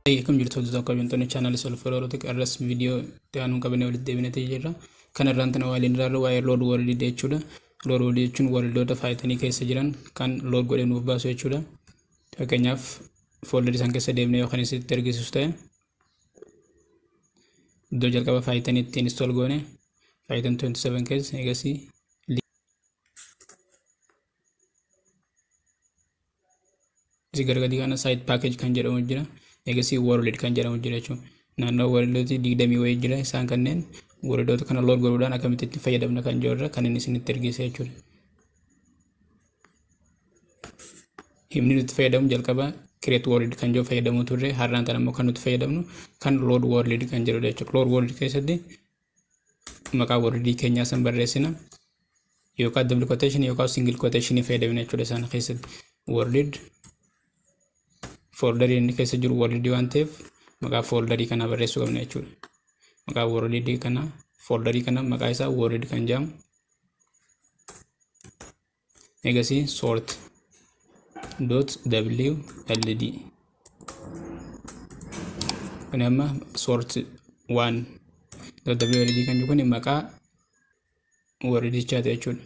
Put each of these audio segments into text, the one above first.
Akkam jirtu hordoftoota kabajamtoonni chaanaalii Solfeeroo Orootik irras viidiyoo itti aanuun qabannee walitti deebinee jirra. Kan irraan tana waaliin ilaallu waa'ee load world jechuudha. Load world jechuun worldoota Pythonii keessa jiran kan load godhee nuuf baasu jechuudha. Fakkeenyaaf folderii isaan keessa deemnee yookaan isitti argisiisu ta'e iddoo jalqaba Python itti install goone Python 27 keessa eegasii Asii gara gadii kana site package kan jedhamu jira. Eegasii world kan jedhamu jira jechuudha. Naannoo worldooti 20 wayii jira. Isaan kanneen worldoota kana load godhuudhaan akkamitti itti fayyadamna kan jedhu irra kan inni isinitti ergise jechuudha. Himni nuti fayyadamu jalqaba create world kan jedhu fayyadamuu turre, har'aan tan ammoo kan nuti fayyadamnu kan load world kan jedhudha jechuudha. Load world keessatti maqaa worldii keenyaa san barreessina, yookaan double quotation yookaan single quotation fayyadamna jechuudha. Isaan keessatti world folderii inni keessa jiru worldii waan ta'eef maqaa folderii kanaa barreessuu qabna jechuudha. Maqaa worldii kana, folderii kana maqaa isaa world kan jedhamu. Eegasii sort dot w l d, kun amma sort 1 dot w l d kan jedhu kun maqaa worldichaati jechuudha.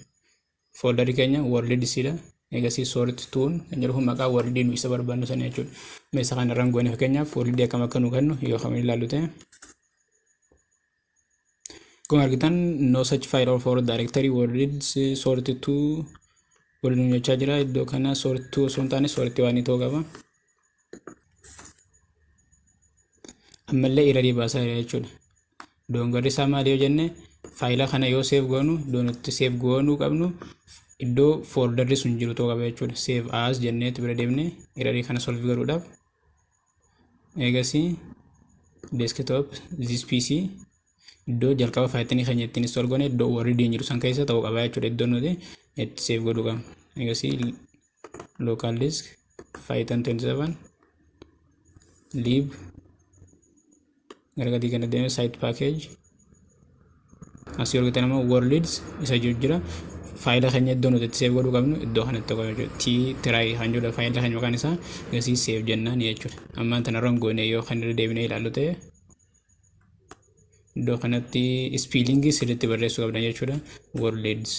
Folderii keenya world siidha. Eegasii sort 2 kan jedhu kun maqaa worldii nu isa barbaannu sana jechuudha. Meeshaa kana irraan goone fakkeenyaaf worldii akkam akka nu kennu yoo kam ilaallu ta'e. Akkuma argitan no such file or for directory worlds sort 2 world nu jechaa jira. Iddoo kana sort 2 osoo hin taane sort 1 ta'uu qaba. Ammallee errorii baasaa jira jechuudha. Dogongorri isaa maali yoo jenne, faayila kana yoo save goonu iddoo nuti save goonuu qabnu iddoo folderri sun jiru ta'uu qaba jechuudha. Save as jenneetu bira deemnee errorii kana solve godhuudhaaf. Eegasii desktop this PC iddoo jalqaba Pythonii keenya ittiin install goone iddoo worldiin jiru san keessa ta'uu qaba jechuudha. Iddoo nuti itti save godhuu qabnu. Eegasii local disk Python 27 lib gara gadii kana deemee site package asii argitan immoo worlds isa jiru jira. Faayila keenya iddoo nuti itti save godhuu qabnu iddoo kanatti ta'uu qaba jechuudha. T try kan jedhudha faayila keenya maqaan isaa. Eegasii save jennaan jechuudha. Ammaan tana run goone yoo kan irra deebinee ilaallu ta'e iddoo kanatti spellingii sirriitti barreessuu qabna jechuudha. Worlds.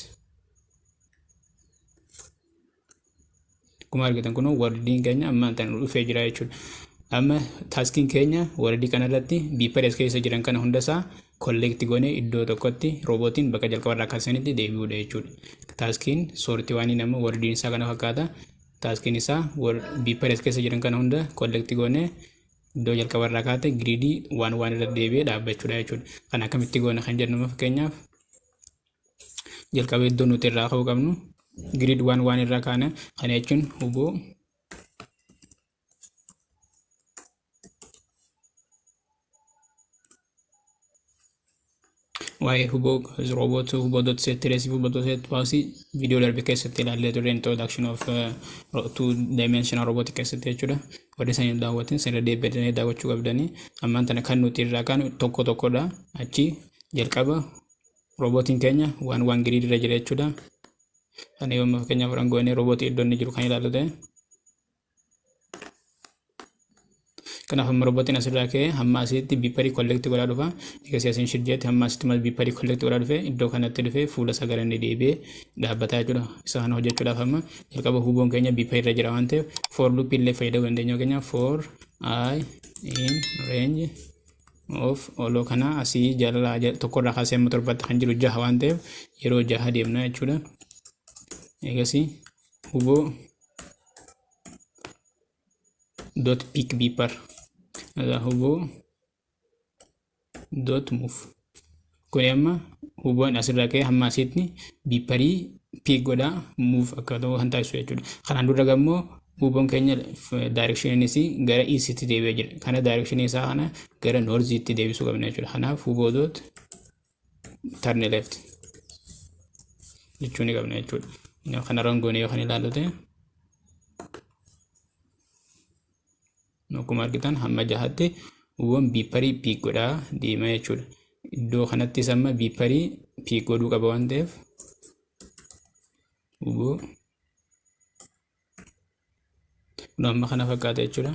Akkuma argitan kun worldiin keenya ammaan tana dhufee jira jechuudha. Amma taaskiin keenya worldii kanarratti beeperes keessa jiran kana hundasaa collect goone iddoo tokkotti roobootiin bakka jalqabarraa kaasanitti deebi'uudha jechuudha. Taaskiin soortii waan nama worldiin isaa kana fakkaata. Taaskiin isaa beeperes keessa jiran kana hunda collect goone iddoo jalqabarraa kaate giriidii waan waan irra deebi'ee dhaabbachuudha jechuudha. Kan akkamitti goone kan jennu, fakkeenyaaf jalqaba iddoo nuti irraa ka'uu qabnu giriid waan waan irraa kaane. Kana jechuun huboo waa'ee huboo robot huboo dot set trace huboo dot set paasii viidiyoo darbe keessatti ilaallee turre, introduction of two dimensional robot keessatti jechuudha. Warri isaan daawwatin sirra deebi'anii daawwachuu qabdanii. Ammaan tana kan nuti irraa kaanu tokko tokkodha. Achi jalqaba roobootiin keenya waan waan giriid irra jira jechuudha. Kana yoo fakkeenyaaf rangoonee roobootii iddoo inni jiru kan ilaallu ta'e. Kanaaf amma roobootiin asirraa ka'ee hamma asitti beeperii collect godhaa dhufa. Eegasii asiin shirjeetti hamma asitti mas beeperii collect godhaa dhufe, iddoo kanatti dhufee fuula isaa gara inni deebi'ee dhaabbataa jechuudha. Isa kana hojjechuudhaaf amma jalqaba huboon keenya beeperii irra jira waan ta'eef for loop illee fayyadamuu dandeenya. Keenya for i in range of oloo kana asii jala tokkorraa kaasee hamma torbaatti kan jiru jaha waan ta'eef yeroo jaha deemna jechuudha. Eegasii huboo dot pick beeper huboo dot move, kun amma huboon asirraa ka'ee hamma asitti beeperii pick godhaa move akka ta'u kan taasisu jechuudha. Kanaan dura gammoo huboon keenya directioninis gara eastitti deebi'ee jira. Kana direction isaa kana gara northitti deebisuu qabna jechuudha. Kanaaf huboo dot turn left jechuu ni qabna jechuudha. Kana rangoonee yoo kan ilaallu ta'e akkuma argitan hamma jahatti huboon beeperii pick godhaa deema jechuudha. Iddoo kanattis amma beeperii pick godhuu qaba waan ta'eef huboo kun amma kana fakkaata jechuudha.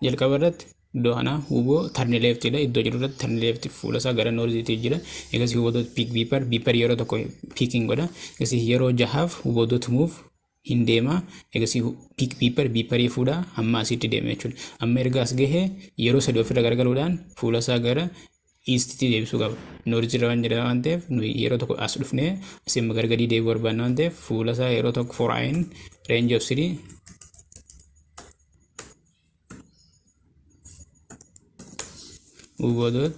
Jalqaba irratti iddoo kana Hubo turn leftidha. Iddoo jiru irratti turn left fuula isaa gara northiitti jira. Egasii Hubo dot pick beeper, beeper yeroo tokko picking godha. Egasii yeroo jahaaf Hubo dot move hin deema. Egasii pick beeper, beeperii fuudha hamma asitti deema jechuudha. Amma erga as gahee yeroo sadii ofirra garagaluudhaan fuula isaa gara eastitti deebisuu qaba. North irra waan jira waan ta'eef nuyi yeroo tokko as dhufnee asii amma gara gadii deebi'uu barbaanna waan ta'eef fuula isaa yeroo tokko for i in range of 3 Hubo dot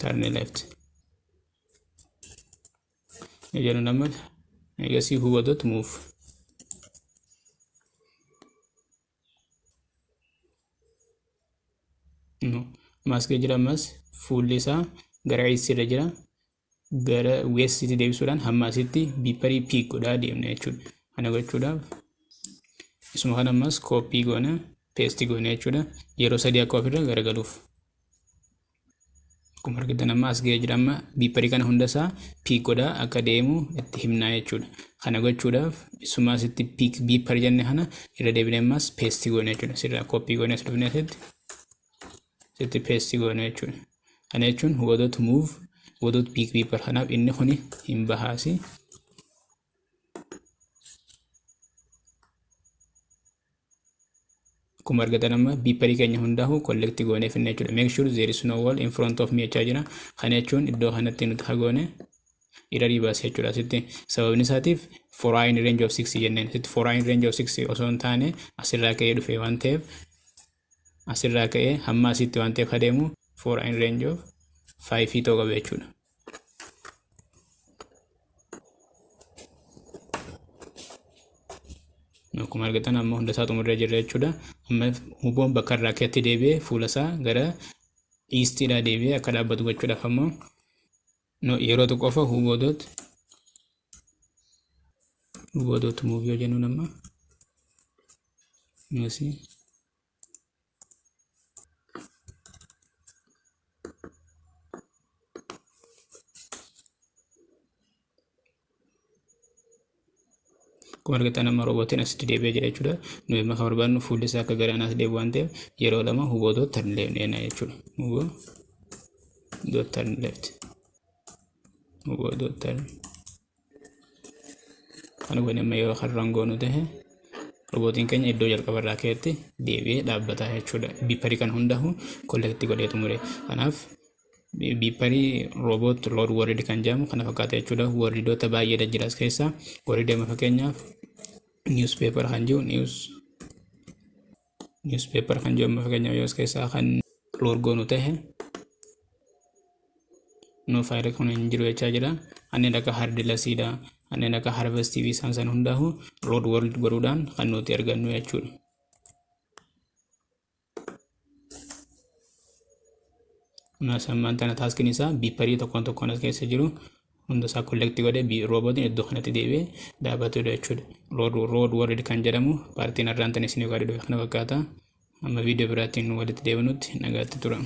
turn left jedhu nama. Egasii Hubo dot move. No, maskii jira. Ammas fuulli isaa gara east irra jira, gara westitti deebisuudhaan hamma asitti beeperii pick godhaa deemna jechuudha. Kana gochuudhaaf isuma kana ammas copy goone paste goone jechuudha, yeroo sadii akka ofirra garagaluuf. Akkuma argitan amma as ga'ee jira. Amma beeperii kana hunda isaa pick godhaa akka deemu itti himnaa jechuudha. Kana gochuudhaaf isuma asitti pick beeper jenne kana irra deebinee ammas paste goone jechuudha. Sirraa copy goone as dhufnee asitti paste goone jechuudha. Kana jechuun Hubo dot move, Hubo dot pick beeper. Kanaaf inni kuni hin bahaasi. Akkuma argatan amma beeperii keenya hundaa'u collect goonee finne jechuudha. Make sure there is no wall in front of me jechaa jira. Kana jechuun iddoo kanatti nuti hagoone errorii baase jechuudha asitti. Sababni isaatiif for i in range of 6 jenneen. Asitti for i in range of 6 osoo hin taane asirraa ka'ee dhufe waan ta'eef, asirraa ka'ee hamma asitti waan ta'eef adeemu for i in range of 5 ta'uu qaba jechuudha. Akkuma argatan amma hunda isaa xumurree jirra jechuudha. Amma Huboon bakka irraa ka'etti deebi'ee fuula isaa gara eastiidhaa deebi'ee akka dhaabbatu gochuudhaaf ammoo yeroo tokko qofa Hubo dot move yoo jennuun amma asii akkuma argitan amma roobootiin asitti deebi'ee jira jechuudha. Nuyi amma kan barbaadnu fuulli isaa akka gara anaas deebi'u waan ta'eef yeroo lama Hubo dot turn left jechuudha. Hubo dot turn left. Hubo dot turn. Kana goone amma yoo har'aan goonu ta'e roobootiin keenya iddoo jalqaba irraa ka'etti deebi'ee dhaabbata jechuudha. Beeperii kan hundaa'u collect godhee xumure. Kanaaf beeperii robot load world kan jedhamu kana fakkaata jechuudha. Worldoota baay'eedha jira as keessa. World amma fakkeenyaaf newspaper kan jiru, newspaper kan jiru amma fakkeenyaaf yoo as keessaa kan load goonu ta'e no faayila kun hin jiru jechaa jira. Kanneen akka hardlessiidha. Kanneen akka harvest TV isaan san hundaa'u load world godhuudhaan kan nuti argannu jechuudha. Ammaan tana taskiin isaa beeperii tokkoon tokkoon as keessa jiru hunda isaa collect godhee roobootiin iddoo kanatti deebi'ee dhaabbatudha jechuudha. Load world kan jedhamu partiin irraan tan isin dhufe kana fakkaata. Amma viidiyoo biraatiin walitti deebinutti nagaatti tura.